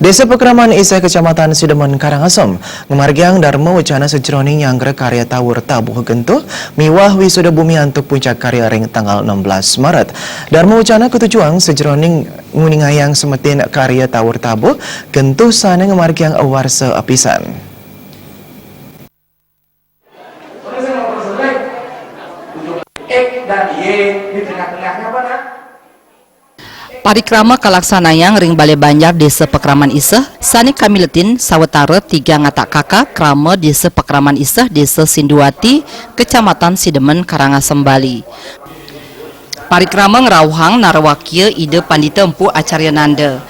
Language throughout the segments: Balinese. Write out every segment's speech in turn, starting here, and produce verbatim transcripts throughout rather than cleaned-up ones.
Désa Pakraman Isih, Kecamatan Sidemen, Karangasem, ngamargiang darma wacana sajeroning nyanggra karya tawur tabuh gentuh miwah wisuda bumi antuk puncak karya ring tanggal enam belas Maret. Darma wacana katujuang sajeroning nguningayang semetin karya tawur tabuh gentuh sané ngamargiang warsa apisan. X dan Y di tengah-tengahnya apa, Nak? Parikrama kalaksanayang ring Balé Banjar Désa Pakraman Isih, sané kamiletin sawatara tigang atak kaka krama Désa Pakraman Isih, Désa Sinduwati, Kecamatan Sidemen, Karangasem, Bali. Parikrama ngrauhang narawakia Ida Pandita Empu Acarya Nanda.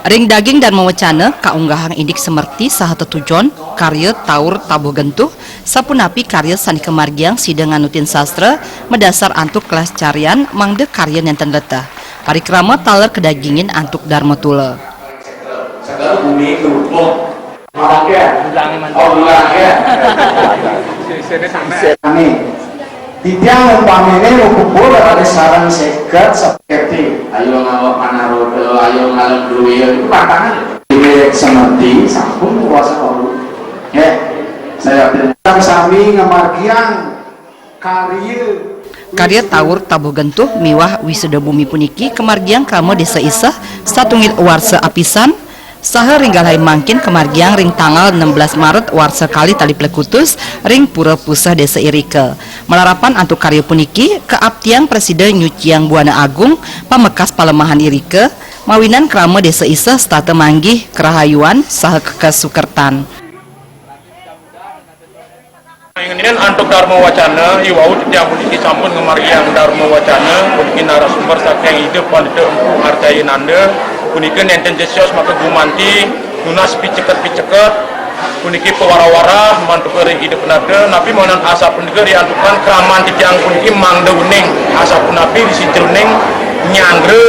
Ring daging darma wacana kaunggahang indik semerti saha tetujon karya tawur tabuh gentuh, sapunapi karya sané kamargiang sida nganutin sastra madasar antuk kelestarian mangda karya nénten leteh. Parikrama taler kadagingin antuk darma tula. Seger bumi kerupuk. Dulang ya? Oh, dulang ya? Amin. Titiang umpaminé mapupul ada sareng seket spaghetti. Ayo ngawa panah roda, ayo ngalem duit. Itu tantangan. Ini semerti, sampun kuasa kaulu. Ya, saya sami ngamargiang karya. Karya tawur tabuh gentuh miwah wisuda bumi puniki kamargiang krama Désa Isih satunggil warsa apisan, saha ring galahé mangkin kamargiang ring tanggal enam belas Maret warsa kalih tali plekutus ring Pura Puseh Désa irika. Malarapan antuk karya puniki, kaaptiang prasida nyuciang buana agung pamekas palemahan irika, mawinan krama Désa Isih setata manggih karahayuan saha kasukertan. Ngenénin antuk darma wacana, iwau titiang puniki sampun ngamargiang darma wacana puniki narasumber saking Ida Pandita Empu Acarya Nanda, punika nénten jesios maka gumanti nunas piceket-piceket puniki pawara-wara mantuka ring Ida Pendata, napi mawinan asapunika riantukan kraman titiang puniki mangda uning, asapunapi ri sajeroning nyanggra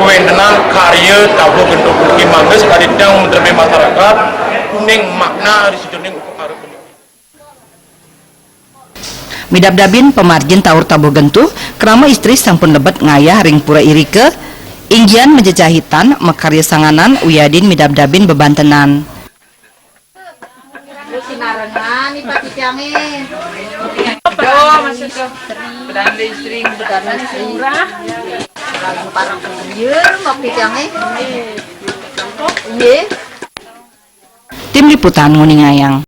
kawéntenan karya tabuh gentuh puniki mangda sakadi titiang madremé masyarakat uning makna ri sajeroning upakara puniki. Midabdabin pamargin tawur tabuh gentuh, krama istri sampun lebet ngayah ring pura irika, inggian majejahitan, makarya sanganan, wiadin midabdabin bebantenan. Sinarengan nih Pak Cicangé. Aduh, maksud tuh. Petani istri, petani istri. Iya, Pak Cicangé. Iya. Tim Liputan nguningayang.